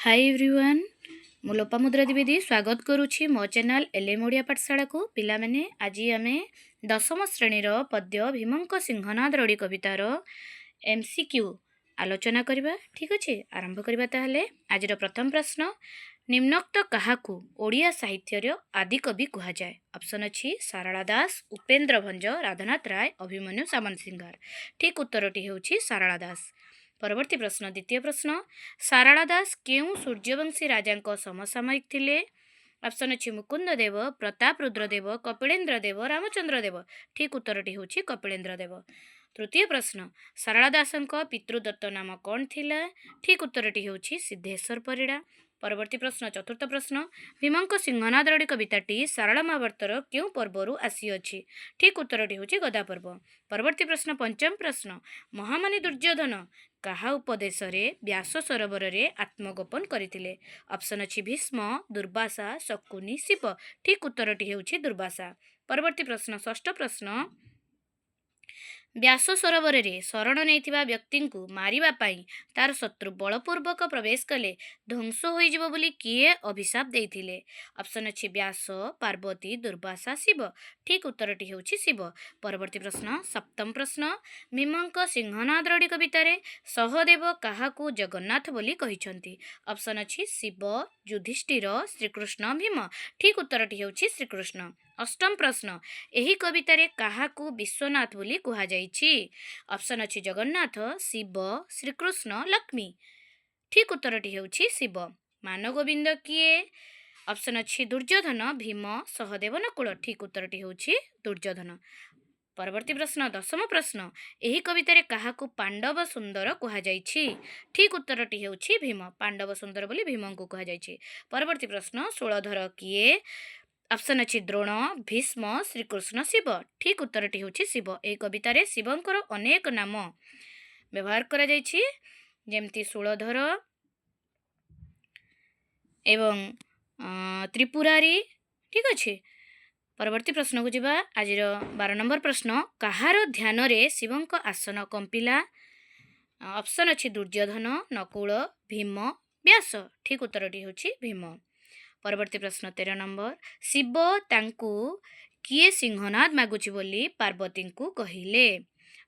High everyone, ମୁଁ ଲୋପାମୁଦ୍ରା ଦ୍ୱିବେଦୀ ସ୍ୱାଗତ କରୁଛି ମୋ ଚ୍ୟାନେଲ୍ ଏଲ୍ ଏମ୍ ଓଡ଼ିଆ ପାଠଶାଳାକୁ। ପିଲାମାନେ, ଆଜି ଆମେ ଦଶମ ଶ୍ରେଣୀର ପଦ୍ୟ ଭୀମଙ୍କ ସିଂହନାଦ ରଡ଼ି କବିତାର ଏମ୍ ସି କ୍ୟୁ ଆଲୋଚନା କରିବା। ଠିକ୍ ଅଛି, ଆରମ୍ଭ କରିବା ତାହେଲେ। ଆଜିର ପ୍ରଥମ ପ୍ରଶ୍ନ, ନିମ୍ନୋକ୍ତ କାହାକୁ ଓଡ଼ିଆ ସାହିତ୍ୟର ଆଦିକବି କୁହାଯାଏ? ଅପସନ୍ ଅଛି ସାରଳା ଦାସ, ଉପେନ୍ଦ୍ର ଭଞ୍ଜ, ରାଧାନାଥ ରାୟ, ଅଭିମନ୍ୟୁ ସାମନ୍ତସିଂହାର। ଠିକ୍ ଉତ୍ତରଟି ହେଉଛି ସାରଳା ଦାସ। ପରବର୍ତ୍ତୀ ପ୍ରଶ୍ନ, ଦ୍ୱିତୀୟ ପ୍ରଶ୍ନ, ସାରଳା ଦାସ କେଉଁ ସୂର୍ଯ୍ୟବଂଶୀ ରାଜାଙ୍କ ସମସାମୟିକ ଥିଲେ? ଅପସନ୍ ଅଛି ମୁକୁନ୍ଦ ଦେବ, ପ୍ରତାପ ରୁଦ୍ରଦେବ, କପିଳେନ୍ଦ୍ର ଦେବ, ରାମଚନ୍ଦ୍ର ଦେବ। ଠିକ୍ ଉତ୍ତରଟି ହେଉଛି କପିଳେନ୍ଦ୍ର ଦେବ। ତୃତୀୟ ପ୍ରଶ୍ନ, ସାରଳା ଦାସଙ୍କ ପିତୃଦତ୍ତ ନାମ କ'ଣ ଥିଲା? ଠିକ୍ ଉତ୍ତରଟି ହେଉଛି ସିଦ୍ଧେଶ୍ୱର ପରିଡ଼ା। ପରବର୍ତ୍ତୀ ପ୍ରଶ୍ନ, ଚତୁର୍ଥ ପ୍ରଶ୍ନ, ଭୀମଙ୍କ ସିଂହନାଦ ରଡ଼ି କବିତାଟି ସାରଳା ମହାଭାରତର କେଉଁ ପର୍ବରୁ ଆସିଅଛି? ଠିକ୍ ଉତ୍ତରଟି ହେଉଛି ଗଦା ପର୍ବ। ପରବର୍ତ୍ତୀ ପ୍ରଶ୍ନ, ପଞ୍ଚମ ପ୍ରଶ୍ନ, ମହାମାନୀ ଦୁର୍ଯ୍ୟୋଧନ କାହା ଉପଦେଶରେ ବ୍ୟାସ ସରୋବରରେ ଆତ୍ମଗୋପନ କରିଥିଲେ? ଅପସନ୍ ଅଛି ଭୀଷ୍ମ, ଦୁର୍ବାସା, ଶକୁନି, ଶିବ। ଠିକ୍ ଉତ୍ତରଟି ହେଉଛି ଦୁର୍ବାସା। ପରବର୍ତ୍ତୀ ପ୍ରଶ୍ନ, ଷଷ୍ଠ ପ୍ରଶ୍ନ, ବ୍ୟାସ ସରୋବରରେ ଶରଣ ନେଇଥିବା ବ୍ୟକ୍ତିଙ୍କୁ ମାରିବା ପାଇଁ ତାର ଶତ୍ରୁ ବଳପୂର୍ବକ ପ୍ରବେଶ କଲେ ଧ୍ୱଂସ ହୋଇଯିବ ବୋଲି କିଏ ଅଭିଶାପ ଦେଇଥିଲେ? ଅପସନ୍ ଅଛି ବ୍ୟାସ, ପାର୍ବତୀ, ଦୁର୍ବାସା, ଶିବ। ଠିକ୍ ଉତ୍ତରଟି ହେଉଛି ଶିବ। ପରବର୍ତ୍ତୀ ପ୍ରଶ୍ନ, ସପ୍ତମ ପ୍ରଶ୍ନ, ଭୀମଙ୍କ ସିଂହନାଦ ରଡ଼ି କବିତାରେ ସହଦେବ କାହାକୁ ଜଗନ୍ନାଥ ବୋଲି କହିଛନ୍ତି? ଅପସନ୍ ଅଛି ଶିବ, ଯୁଧିଷ୍ଠିର, ଶ୍ରୀକୃଷ୍ଣ, ଭୀମ। ଠିକ୍ ଉତ୍ତରଟି ହେଉଛି ଶ୍ରୀକୃଷ୍ଣ। ଅଷ୍ଟମ ପ୍ରଶ୍ନ, ଏହି କବିତାରେ କାହାକୁ ବିଶ୍ୱନାଥ ବୋଲି କୁହାଯାଇଛି? ଅପସନ୍ ଅଛି ଜଗନ୍ନାଥ, ଶିବ, ଶ୍ରୀକୃଷ୍ଣ, ଲକ୍ଷ୍ମୀ। ଠିକ୍ ଉତ୍ତରଟି ହେଉଛି ଶିବ। ମାନଗୋବିନ୍ଦ କିଏ? ଅପସନ୍ ଅଛି ଦୁର୍ଯ୍ୟୋଧନ, ଭୀମ, ସହଦେବ, ନକୁଳ। ଠିକ୍ ଉତ୍ତରଟି ହେଉଛି ଦୁର୍ଯ୍ୟୋଧନ। ପରବର୍ତ୍ତୀ ପ୍ରଶ୍ନ, ଦଶମ ପ୍ରଶ୍ନ, ଏହି କବିତାରେ କାହାକୁ ପାଣ୍ଡବ ସୁନ୍ଦର କୁହାଯାଇଛି? ଠିକ୍ ଉତ୍ତରଟି ହେଉଛି ଭୀମ। ପାଣ୍ଡବ ସୁନ୍ଦର ବୋଲି ଭୀମଙ୍କୁ କୁହାଯାଇଛି। ପରବର୍ତ୍ତୀ ପ୍ରଶ୍ନ, ଶୂଳଧର କିଏ? ଅପସନ୍ ଅଛି ଦ୍ରୋଣ, ଭୀଷ୍ମ, ଶ୍ରୀକୃଷ୍ଣ, ଶିବ। ଠିକ୍ ଉତ୍ତରଟି ହେଉଛି ଶିବ। ଏହି କବିତାରେ ଶିବଙ୍କର ଅନେକ ନାମ ବ୍ୟବହାର କରାଯାଇଛି, ଯେମିତି ଶୂଳଧର ଏବଂ ତ୍ରିପୁରାରୀ। ଠିକ୍ ଅଛି, ପରବର୍ତ୍ତୀ ପ୍ରଶ୍ନକୁ ଯିବା। ଆଜିର 12 ନମ୍ବର ପ୍ରଶ୍ନ, କାହାର ଧ୍ୟାନରେ ଶିବଙ୍କ ଆସନ କମ୍ପିଲା? ଅପସନ୍ ଅଛି ଦୁର୍ଯ୍ୟୋଧନ, ନକୁଳ, ଭୀମ, ବ୍ୟାସ। ଠିକ୍ ଉତ୍ତରଟି ହେଉଛି ଭୀମ। ପରବର୍ତ୍ତୀ ପ୍ରଶ୍ନ, 13 ନମ୍ବର, ଶିବ ତାଙ୍କୁ କିଏ ସିଂହନାଦ ମାଗୁଛି ବୋଲି ପାର୍ବତୀଙ୍କୁ କହିଲେ?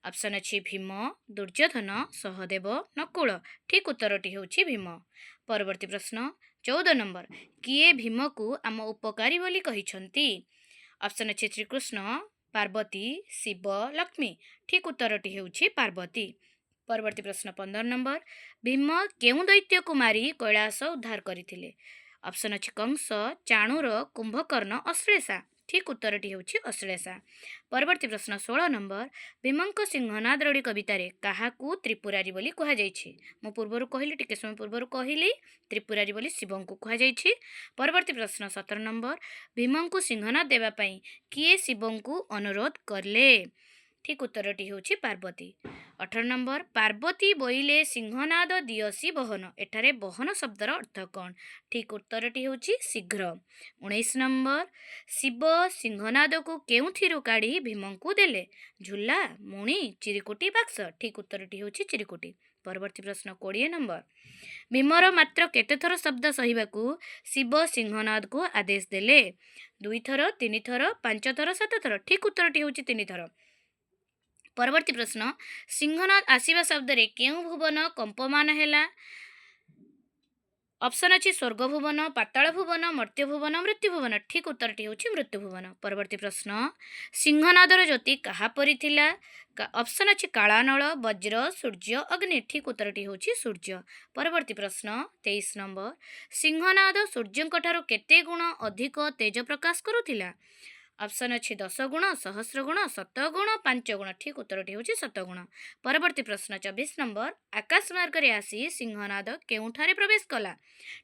ଅପସନ୍ ଅଛି ଭୀମ, ଦୁର୍ଯ୍ୟୋଧନ, ସହଦେବ, ନକୁଳ। ଠିକ୍ ଉତ୍ତରଟି ହେଉଛି ଭୀମ। ପରବର୍ତ୍ତୀ ପ୍ରଶ୍ନ, 14 ନମ୍ବର, କିଏ ଭୀମକୁ ଆମ ଉପକାରୀ ବୋଲି କହିଛନ୍ତି? ଅପସନ୍ ଅଛି ଶ୍ରୀକୃଷ୍ଣ, ପାର୍ବତୀ, ଶିବ, ଲକ୍ଷ୍ମୀ। ଠିକ୍ ଉତ୍ତରଟି ହେଉଛି ପାର୍ବତୀ। ପରବର୍ତ୍ତୀ ପ୍ରଶ୍ନ, 15 ନମ୍ବର, ଭୀମ କେଉଁ ଦୈତ୍ୟକୁ ମାରି କୈଳାସ ଉଦ୍ଧାର କରିଥିଲେ? ଅପସନ୍ ଅଛି କଂସ, ଚାଣୁର, କୁମ୍ଭକର୍ଣ୍ଣ, ଅଶ୍ଳେଷା। ଠିକ୍ ଉତ୍ତରଟି ହେଉଛି ଅଶ୍ଳେଷା। ପରବର୍ତ୍ତୀ ପ୍ରଶ୍ନ, 16 ନମ୍ବର, ଭୀମଙ୍କ ସିଂହନାଦ ରଡ଼ି କବିତାରେ କାହାକୁ ତ୍ରିପୁରାରୀ ବୋଲି କୁହାଯାଇଛି? ମୁଁ ପୂର୍ବରୁ କହିଲି, ଟିକେ ସମୟ ପୂର୍ବରୁ କହିଲି, ତ୍ରିପୁରାରୀ ବୋଲି ଶିବଙ୍କୁ କୁହାଯାଇଛି। ପରବର୍ତ୍ତୀ ପ୍ରଶ୍ନ, 17 ନମ୍ବର, ଭୀମଙ୍କୁ ସିଂହନାଦ ଦେବା ପାଇଁ କିଏ ଶିବଙ୍କୁ ଅନୁରୋଧ କଲେ? ଠିକ୍ ଉତ୍ତରଟି ହେଉଛି ପାର୍ବତୀ। 18 ନମ୍ବର, ପାର୍ବତୀ ବୋଇଲେ ସିଂହନାଦ ଦିଅସି ବହନ, ଏଠାରେ ବହନ ଶବ୍ଦର ଅର୍ଥ କ'ଣ? ଠିକ୍ ଉତ୍ତରଟି ହେଉଛି ଶୀଘ୍ର। 19 ନମ୍ବର, ଶିବ ସିଂହନାଦକୁ କେଉଁଥିରୁ କାଢ଼ି ଭୀମଙ୍କୁ ଦେଲେ? ଝୁଲା, ମୁଣି, ଚିରିକୁଟି, ବାକ୍ସ। ଠିକ୍ ଉତ୍ତରଟି ହେଉଛି ଚିରିକୁଟି। ପରବର୍ତ୍ତୀ ପ୍ରଶ୍ନ, 20 ନମ୍ବର, ଭୀମର ମାତ୍ର କେତେଥର ଶବ୍ଦ ସହିବାକୁ ଶିବ ସିଂହନାଦକୁ ଆଦେଶ ଦେଲେ? ଦୁଇଥର, ତିନିଥର, ପାଞ୍ଚଥର, ସାତଥର। ଠିକ୍ ଉତ୍ତରଟି ହେଉଛି ତିନିଥର। ପରବର୍ତ୍ତୀ ପ୍ରଶ୍ନ, ସିଂହନାଦ ଆସିବା ଶବ୍ଦରେ କେଉଁ ଭୁବନ କମ୍ପମାନ ହେଲା? ଅପସନ୍ ଅଛି ସ୍ୱର୍ଗ ଭୁବନ, ପାତାଳ ଭୁବନ, ମର୍ତ୍ତ୍ୟ ଭୁବନ, ମୃତ୍ୟୁ ଭୁବନ। ଠିକ୍ ଉତ୍ତରଟି ହେଉଛି ମୃତ୍ୟୁ ଭୁବନ। ପରବର୍ତ୍ତୀ ପ୍ରଶ୍ନ, ସିଂହନାଦର ଜ୍ୟୋତି କାହା ପରି ଥିଲା? ଅପସନ୍ ଅଛି କାଳାନଳ, ବଜ୍ର, ସୂର୍ଯ୍ୟ, ଅଗ୍ନି। ଠିକ୍ ଉତ୍ତରଟି ହେଉଛି ସୂର୍ଯ୍ୟ। ପରବର୍ତ୍ତୀ ପ୍ରଶ୍ନ, 23 ନମ୍ବର, ସିଂହନାଦ ସୂର୍ଯ୍ୟଙ୍କ ଠାରୁ କେତେ ଗୁଣ ଅଧିକ ତେଜ ପ୍ରକାଶ କରୁଥିଲା? ଅପସନ୍ ଅଛି 10 ଗୁଣ, ସହସ୍ର ଗୁଣ, ଶତ ଗୁଣ, ପାଞ୍ଚ ଗୁଣ। ଠିକ୍ ଉତ୍ତରଟି ହେଉଛି ଶତ ଗୁଣ। ପରବର୍ତ୍ତୀ ପ୍ରଶ୍ନ, 24 ନମ୍ବର, ଆକାଶ ମାର୍ଗରେ ଆସି ସିଂହନାଦ କେଉଁଠାରେ ପ୍ରବେଶ କଲା?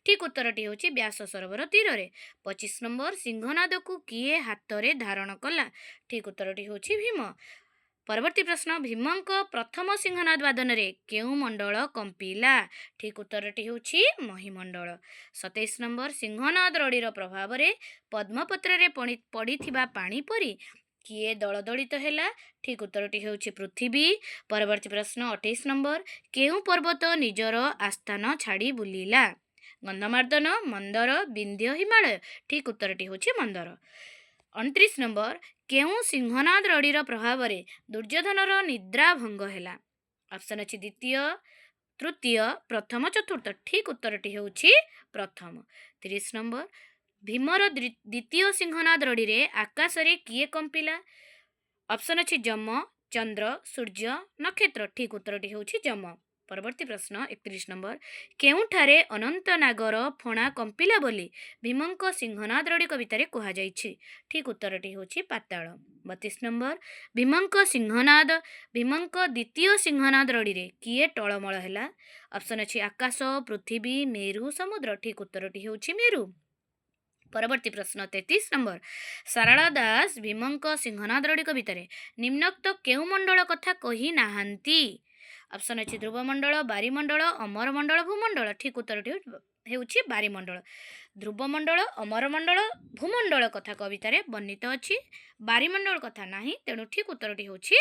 ଠିକ୍ ଉତ୍ତରଟି ହେଉଛି ବ୍ୟାସ ସରୋବର ତୀରରେ। 25 ନମ୍ବର, ସିଂହନାଦକୁ କିଏ ହାତରେ ଧାରଣ କଲା? ଠିକ୍ ଉତ୍ତରଟି ହେଉଛି ଭୀମ। ପରବର୍ତ୍ତୀ ପ୍ରଶ୍ନ, ଭୀମଙ୍କ ପ୍ରଥମ ସିଂହନାଦ ବାଦନରେ କେଉଁ ମଣ୍ଡଳ କମ୍ପିଲା? ଠିକ୍ ଉତ୍ତରଟି ହେଉଛି ମହିମଣ୍ଡଳ। 27 ନମ୍ବର, ସିଂହନାଦ ରଡ଼ିର ପ୍ରଭାବରେ ପଦ୍ମପତ୍ରରେ ପଡ଼ିଥିବା ପାଣି ପରି କିଏ ଦଳଦଳିତ ହେଲା? ଠିକ୍ ଉତ୍ତରଟି ହେଉଛି ପୃଥିବୀ। ପରବର୍ତ୍ତୀ ପ୍ରଶ୍ନ, 28 ନମ୍ବର, କେଉଁ ପର୍ବତ ନିଜର ଆସ୍ଥାନ ଛାଡ଼ି ବୁଲିଲା? ଗନ୍ଧମାର୍ଦ୍ଦନ, ମନ୍ଦର, ବିନ୍ଧ୍ୟ, ହିମାଳୟ। ଠିକ୍ ଉତ୍ତରଟି ହେଉଛି ମନ୍ଦର। 29 ନମ୍ବର, କେଉଁ ସିଂହନାଦ ରଡ଼ିର ପ୍ରଭାବରେ ଦୁର୍ଯ୍ୟୋଧନର ନିଦ୍ରା ଭଙ୍ଗ ହେଲା? ଅପସନ୍ ଅଛି ଦ୍ୱିତୀୟ, ତୃତୀୟ, ପ୍ରଥମ, ଚତୁର୍ଥ। ଠିକ୍ ଉତ୍ତରଟି ହେଉଛି ପ୍ରଥମ। 30 ନମ୍ବର, ଭୀମର ଦ୍ୱିତୀୟ ସିଂହନାଦ ରଡ଼ିରେ ଆକାଶରେ କିଏ କମ୍ପିଲା? ଅପସନ୍ ଅଛି ଯମ, ଚନ୍ଦ୍ର, ସୂର୍ଯ୍ୟ, ନକ୍ଷତ୍ର। ଠିକ୍ ଉତ୍ତରଟି ହେଉଛି ଯମ। ପରବର୍ତ୍ତୀ ପ୍ରଶ୍ନ 31 ନମ୍ବର, କେଉଁଠାରେ ଅନନ୍ତ ନାଗର ଫଣା କମ୍ପିଲା ବୋଲି ଭୀମଙ୍କ ସିଂହନାଦ ରଡ଼ି କବିତାରେ କୁହାଯାଇଛି? ଠିକ୍ ଉତ୍ତରଟି ହେଉଛି ପାତାଳ। 32 ନମ୍ବର, ଭୀମଙ୍କ ଦ୍ୱିତୀୟ ସିଂହନାଦ ରଡ଼ିରେ କିଏ ଟଳମଳ ହେଲା? ଅପସନ୍ ଅଛି ଆକାଶ, ପୃଥିବୀ, ମେରୁ, ସମୁଦ୍ର। ଠିକ୍ ଉତ୍ତରଟି ହେଉଛି ମେରୁ। ପରବର୍ତ୍ତୀ ପ୍ରଶ୍ନ 33 ନମ୍ବର, ସାରଳା ଦାସ ଭୀମଙ୍କ ସିଂହନାଦ ରଡ଼ି କବିତାରେ ନିମ୍ନୋକ୍ତ କେଉଁ ମଣ୍ଡଳ କଥା କହି ନାହାନ୍ତି? ଅପସନ୍ ଅଛି ଧ୍ରୁବମଣ୍ଡଳ, ବାରିମଣ୍ଡଳ, ଅମରମଣ୍ଡଳ, ଭୂମଣ୍ଡଳ। ଠିକ୍ ଉତ୍ତରଟି ହେଉଛି ବାରିମଣ୍ଡଳ। ଧ୍ରୁବମଣ୍ଡଳ, ଅମରମଣ୍ଡଳ, ଭୂମଣ୍ଡଳ କଥା କବିତାରେ ବର୍ଣ୍ଣିତ ଅଛି, ବାରିମଣ୍ଡଳ କଥା ନାହିଁ। ତେଣୁ ଠିକ୍ ଉତ୍ତରଟି ହେଉଛି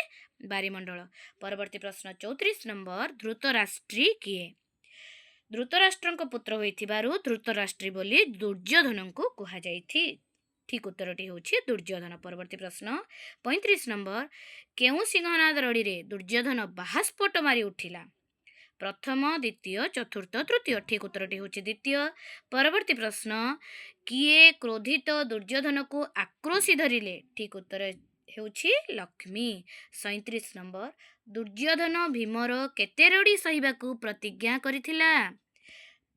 ବାରିମଣ୍ଡଳ। ପରବର୍ତ୍ତୀ ପ୍ରଶ୍ନ 34 ନମ୍ବର, ଧୃତରାଷ୍ଟ୍ରୀ କିଏ? ଧୃତରାଷ୍ଟ୍ରଙ୍କ ପୁତ୍ର ହୋଇଥିବାରୁ ଧୃତରାଷ୍ଟ୍ରୀ ବୋଲି ଦୁର୍ଯ୍ୟୋଧନଙ୍କୁ କୁହାଯାଇଛି। ଠିକ୍ ଉତ୍ତରଟି ହେଉଛି ଦୁର୍ଯ୍ୟୋଧନ। ପରବର୍ତ୍ତୀ ପ୍ରଶ୍ନ 35 ନମ୍ବର, କେଉଁ ସିଂହନାଦ ରଡ଼ିରେ ଦୁର୍ଯ୍ୟୋଧନ ବାହାସ୍ଫୋଟ ମାରି ଉଠିଲା? ପ୍ରଥମ, ଦ୍ୱିତୀୟ, ଚତୁର୍ଥ, ତୃତୀୟ। ଠିକ୍ ଉତ୍ତରଟି ହେଉଛି ଦ୍ୱିତୀୟ। ପରବର୍ତ୍ତୀ ପ୍ରଶ୍ନ, କିଏ କ୍ରୋଧିତ ଦୁର୍ଯ୍ୟୋଧନକୁ ଆକ୍ରୋଶି ଧରିଲେ? ଠିକ୍ ଉତ୍ତର ହେଉଛି ଲକ୍ଷ୍ମୀ। 37 ନମ୍ବର, ଦୁର୍ଯ୍ୟୋଧନ ଭୀମର କେତେ ରଡ଼ି ସହିବାକୁ ପ୍ରତିଜ୍ଞା କରିଥିଲା?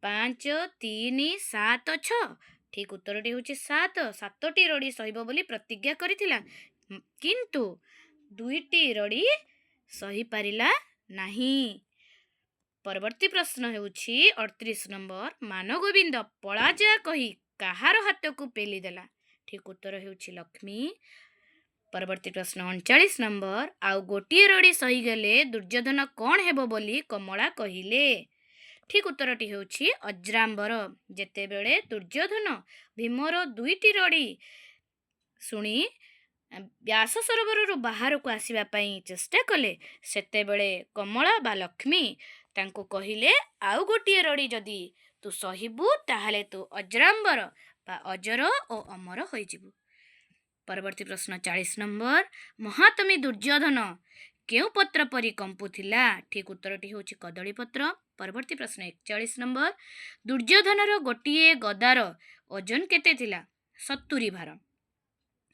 5, 3, 7, 6। ଠିକ୍ ଉତ୍ତରଟି ହେଉଛି 7। ସାତଟି ରଡ଼ି ସହିବ ବୋଲି ପ୍ରତିଜ୍ଞା କରିଥିଲା, କିନ୍ତୁ ଦୁଇଟି ରଡ଼ି ସହିପାରିଲା ନାହିଁ। ପରବର୍ତ୍ତୀ ପ୍ରଶ୍ନ ହେଉଛି 38 ନମ୍ବର, ମାନଗୋବିନ୍ଦ ପଳାଯା କହି କାହାର ହାତକୁ ପେଲିଦେଲା? ଠିକ୍ ଉତ୍ତର ହେଉଛି ଲକ୍ଷ୍ମୀ। ପରବର୍ତ୍ତୀ ପ୍ରଶ୍ନ 39 ନମ୍ବର, ଆଉ ଗୋଟିଏ ରଡ଼ି ସହିଗଲେ ଦୁର୍ଯ୍ୟୋଧନ କ'ଣ ହେବ ବୋଲି କମଳା କହିଲେ? ଠିକ୍ ଉତ୍ତରଟି ହେଉଛି ଅଜରାମ୍ବର। ଯେତେବେଳେ ଦୁର୍ଯ୍ୟୋଧନ ଭୀମର ଦୁଇଟି ରଡ଼ି ଶୁଣି ବ୍ୟାସ ସରୋବରରୁ ବାହାରକୁ ଆସିବା ପାଇଁ ଚେଷ୍ଟା କଲେ, ସେତେବେଳେ କମଳା ବା ଲକ୍ଷ୍ମୀ ତାଙ୍କୁ କହିଲେ, ଆଉ ଗୋଟିଏ ରଡ଼ି ଯଦି ତୁ ସହିବୁ, ତାହେଲେ ତୁ ଅଜରାମ୍ବର ବା ଅଜର ଓ ଅମର ହୋଇଯିବୁ। ପରବର୍ତ୍ତୀ ପ୍ରଶ୍ନ 40 ନମ୍ବର, ମହାତମୀ ଦୁର୍ଯ୍ୟୋଧନ କେଉଁ ପତ୍ର ପରି କମ୍ପୁଥିଲା? ଠିକ୍ ଉତ୍ତରଟି ହେଉଛି କଦଳୀ ପତ୍ର। ପରବର୍ତ୍ତୀ ପ୍ରଶ୍ନ 41 ନମ୍ବର, ଦୁର୍ଯ୍ୟୋଧନର ଗୋଟିଏ ଗଦାର ଓଜନ କେତେ ଥିଲା? 70 ଭାର।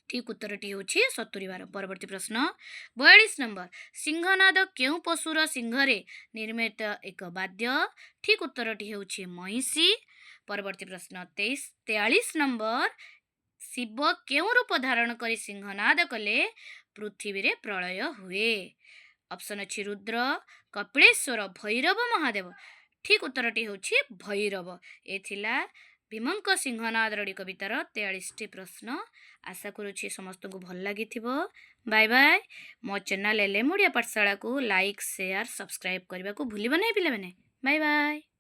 ଠିକ୍ ଉତ୍ତରଟି ହେଉଛି 70 ଭାର। ପରବର୍ତ୍ତୀ ପ୍ରଶ୍ନ 42 ନମ୍ବର, ସିଂହନାଦ କେଉଁ ପଶୁର ଶିଙ୍ଘରେ ନିର୍ମିତ ଏକ ବାଦ୍ୟ? ଠିକ୍ ଉତ୍ତରଟି ହେଉଛି ମଇଁଷି। ପରବର୍ତ୍ତୀ ପ୍ରଶ୍ନ 43 ନମ୍ବର, ଶିବ କେଉଁ ରୂପ ଧାରଣ କରି ସିଂହନାଦ କଲେ ପୃଥିବୀରେ ପ୍ରଳୟ ହୁଏ? ଅପସନ୍ ଅଛି ରୁଦ୍ର, କପିଳେଶ୍ୱର, ଭୈରବ, ମହାଦେବ। ଠିକ୍ ଉତ୍ତରଟି ହେଉଛି ଭୈରବ। ଏ ଥିଲା ଭୀମଙ୍କ ସିଂହନାଦ ରଡ଼ି କବିତାର 43ଟି ପ୍ରଶ୍ନ। ଆଶା କରୁଛି ସମସ୍ତଙ୍କୁ ଭଲ ଲାଗିଥିବ। Bye bye. ମୋ ଚ୍ୟାନେଲ୍ ଏଲ୍ ଏମ୍ ଓଡ଼ିଆ ପାଠଶାଳାକୁ ଲାଇକ୍, ସେୟାର, ସବସ୍କ୍ରାଇବ୍ କରିବାକୁ ଭୁଲିବ ନାହିଁ ପିଲାମାନେ। Bye bye.